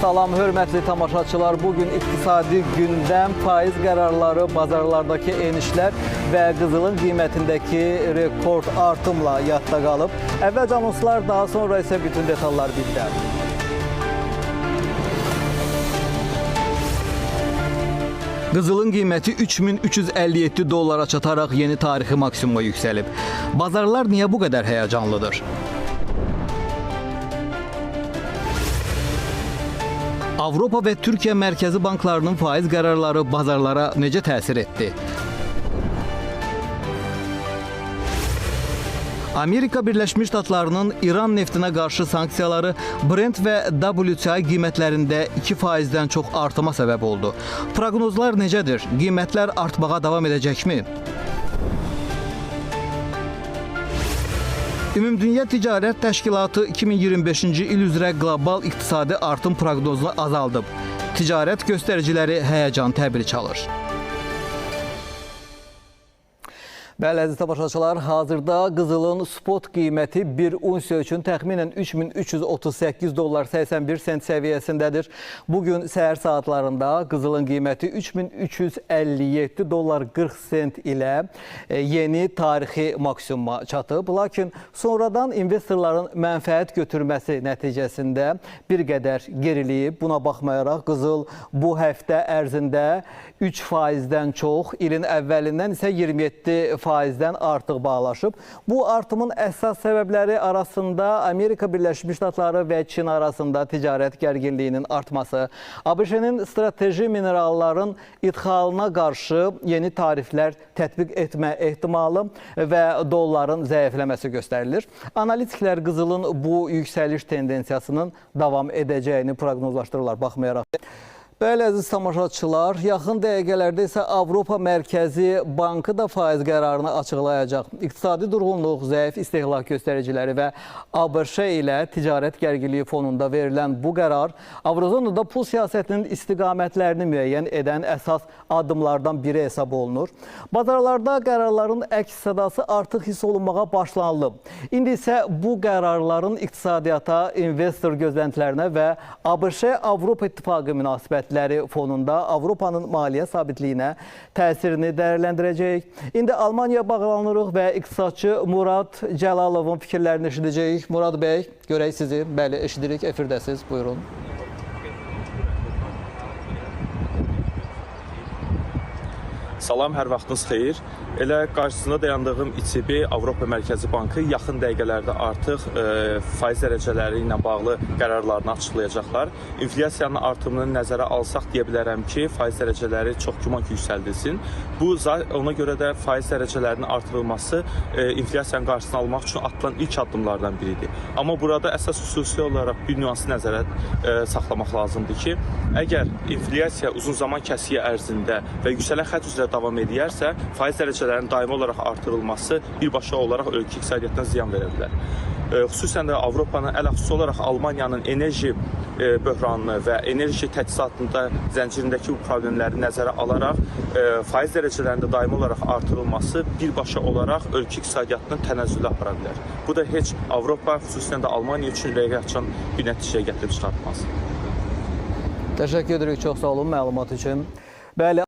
Salam hörmətli tamaşaçılar. Bugün iqtisadi gündəm, faiz qərarları, bazarlardakı enişlər və qızılın qiymətindəki rekord artımla yadda qalıb. Əvvəlcə anonslar, daha sonra isə bütün detallar bizdə. Qızılın qiyməti 3357 dollara çataraq yeni tarixi maksimuma yüksəlib. Bazarlar niyə bu qədər həyəcanlıdır? Avropa və Türkiyə Mərkəzi Banklarının faiz qərarları bazarlara necə təsir etdi? Amerika Birləşmiş Ştatlarının İran neftinə qarşı sanksiyaları Brent və WTI qiymətlərində 2%-dən çox artıma səbəb oldu. Proqnozlar necədir? Qiymətlər artmağa davam edəcəkmi? Ümumdünya Ticarət Təşkilatı 2025-ci il üzrə qlobal iqtisadi artım proqnozunu azaldıb. Ticarət göstəriciləri həyəcan təbiri çalır. Bəli, əziz tamaşaçılar, hazırda qızılın spot qiyməti bir unsiya üçün təxminən 3338 dollar 81 sent səviyyəsindədir. Bugün səhər saatlarında qızılın qiyməti 3357 dollar 40 sent ilə yeni tarixi maksimuma çatıb. Lakin sonradan investorların mənfəət götürməsi nəticəsində bir qədər geriləyib. Buna baxmayaraq qızıl bu həftə ərzində 3%-dən çox, ilin əvvəlindən isə 27%-dən artıq bağlaşıb. Bu artımın əsas səbəbləri arasında Amerika Birləşmiş Ştatları və Çin arasında ticarət gərginliyinin artması, ABŞ-nin strateji mineralların idxalına qarşı yeni tariflər tətbiq etmə ehtimalı və dolların zəifləməsi göstərilir. Analitiklər qızılın bu yüksəliş tendensiyasının davam edəcəyini proqnozlaşdırırlar. Baxmayaraq. Bəli, əziz tamaşaçılar, yaxın dəqiqələrdə isə Avropa Mərkəzi Bankı da faiz qərarını açıqlayacaq. İqtisadi durğunluq, zəif istehlak göstəriciləri və ABŞ ilə ticarət gərginliyi fonunda verilən bu qərar Avrozonada pul siyasətinin istiqamətlərini müəyyən edən əsas addımlardan biri hesab olunur. Bazarlarda qərarların əks sədası artıq hiss olunmağa başlanılıb. İndi isə bu qərarların iqtisadiyyata, investor gözləntilərinə və ABŞ-Avropa İttifaqı münasibətləri fonunda Avropanın maliyyə sabitliyinə təsirini dəyərləndirəcəyik. İndi Almaniyaya bağlanırıq və iqtisadçı Murad Cəlalovun fikirlərini eşidəcəyik. Murad bəy, görək sizi. Bəli, eşidirik, efirdəsiz. Buyurun. Salam, hər vaxtınız xeyir. Elə qarşısında dayandığım ECB, Avropa Mərkəzi Bankı yaxın dəqiqələrdə artıq faiz dərəcələri ilə bağlı qərarlarını açıqlayacaqlar. İnflyasiyanın artımını nəzərə alsaq deyə bilərəm ki, faiz dərəcələri çox güman ki yüksəldilsin. Bu ona görə də faiz dərəcələrinin artırılması inflyasiyanın qarşısını almaq üçün atılan ilk addımlardan biridir. Amma burada əsas xüsusi olaraq bir nüansı nəzərə saxlamaq lazımdır ki, əgər inflyasiya uzun zaman kəsiyi ərzində və yüksələn xətt üzrə davam edərsə, faiz dərəcələrinin daimi olaraq artırılması birbaşa olaraq ölkə iqtisadiyyatına ziyan verə bilər. Xüsusən də Avropanın, ələxüsus olaraq Almaniyanın enerji böhranını və enerji təchizatında zəncirindəki bu problemləri nəzərə alaraq faiz dərəcələrində daimi olaraq artırılması birbaşa olaraq ölkə iqtisadiyyatının tənəzzülü apara bilər. Bu da heç Avropa, xüsusən də Almaniya üçün ürək açan bir nəticəyə gətirib çıxartmaz. Təşəkkür edirik, çox sağ olun məlumat üçün. Bəli.